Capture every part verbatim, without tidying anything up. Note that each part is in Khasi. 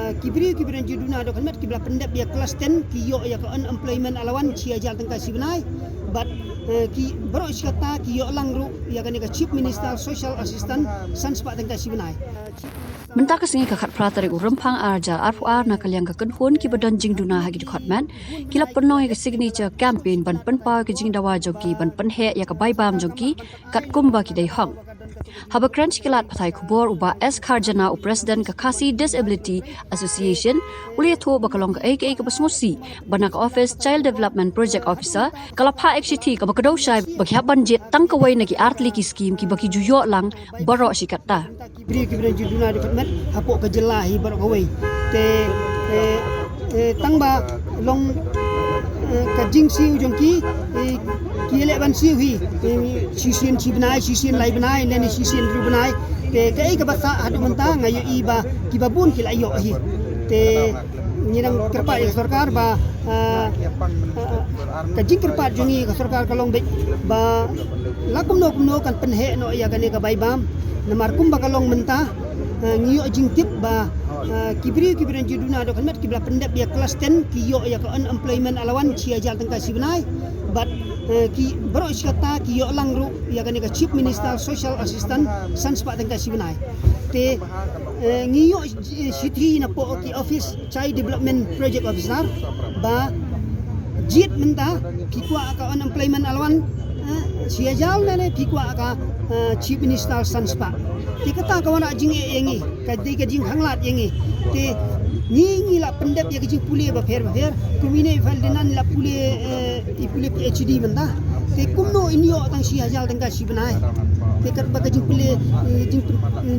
Ki briew kiba don jingduna haduh khyndiat kiba la pyndep ïa klas ten ki ïoh ïa ka unemployment allowance shi hajar tyngka shi bnai. Bad eh, ki baroh shi katta ki ïoh lang ruh ïa kane ka Chief Minister Social Assistance san spah tyngka shi bnai. Mynta ka sngi ka khatphra tarik u Rymphang ar hajar arphew ar na ka liang ka kynhun kiba don jingduna ha ki dkhot met ki la pynlong ïa ka signature campaign ban pynpaw ïa ka jingdawa jong ki ban pynheh ïa ka bai bam jong ki katkum ba ki dei hok. Haba kren sha ki lad pathai khubor u Bah S Kharjana, u President ka Khasi Disability Association, u la ïathuh ba ka long kaei kaei kaba sngewsih ba na ka office Child Development Project Officer ka la phah ïa ka shithi kaba kdew shai ba ki hap ban jied tang kawei na ki artylli ki skim kiba ki ju ïoh lang baroh shi katta. Ki briew kiba don jingduna haduh khyndiat hapoh ka jylla hi baroh kawei. Te eh, eh, tang ba long eh, ka jingsiew jong ki eh, ki leh ban siew hi eh, shisien shi bnai, shisien lai bnai, ne ne shisien hynriew bnai. Te kaei kaba sah haduh mynta nga ïohi ba kiba bun ki la ïoh hi. Te ngi dang kyrpad ïa ka sorkar ba ah, ah, ka jingkyrpad jong ngi ka sorkar ka long beit ba la kumno kumno kan pynheh noh ïa kane ka bai bam. Namar kumba ka long mynta ah, ngi ïoh jingtip ba ah, ki briew kiba don jingduna haduh khyndiat kiba la pyndep ïa klas ten ki ïoh ïa ka unemployment allowance shi hajar tyngka shi bnai. Bad eh, ki baroh shi katta ki ïoh lang ruh ïa kane ka Chief Minister Social Assistance san spah tyngka shi bnai. Te eh, ngi ïoh eh, shithi napoh ki office Child Development Project Officer ba jied mynta phi kwah ka unemployment allowance eh, shi hajar ne ne phi kwah ka eh, Chief Minister san spah. Te kata ka wanrah jingeh ïa ngi, ka dei ka jingkhanglad ïa ngi. Te ngi ngi la pyndep ïa ka jingpule bapher bapher. Kum ine i Ferdinand la pule eh, i pule PhD mynta. Te kumno in ïoh tang shi hajar tyngka shi bnai. Te katba ka jingpule eh, jing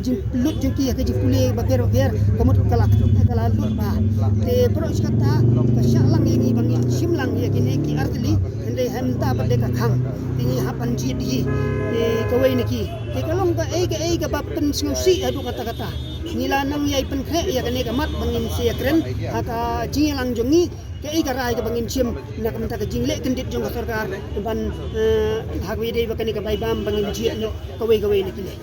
jingpynlut jong ki ïa ka jingpule bapher bapher ka mut ka la ka la lut bha. Te baroh shi katta ka shah lang ïa ngi ba ngin shim lang ïa kine ki artylli. Hynrei ha mynta pat dei ka khang. Te ngi hap ban jied hi. Te kawei na ki. Te ka long kaei kaei kaba pynsngewsih haduh katta katta. Ngi la nang ïai pynkhreh ïa kane ka mat ba ngin sa ïakren ha ka jingïalang jong ngi. Kaei ka rai kaba ngin shim na ka bynta ka jingleh kyndit jong ka sorkar ban eh, ha kaba ïadei bad kane ka bai bam ba ngin jied noh kawei kawei na kine.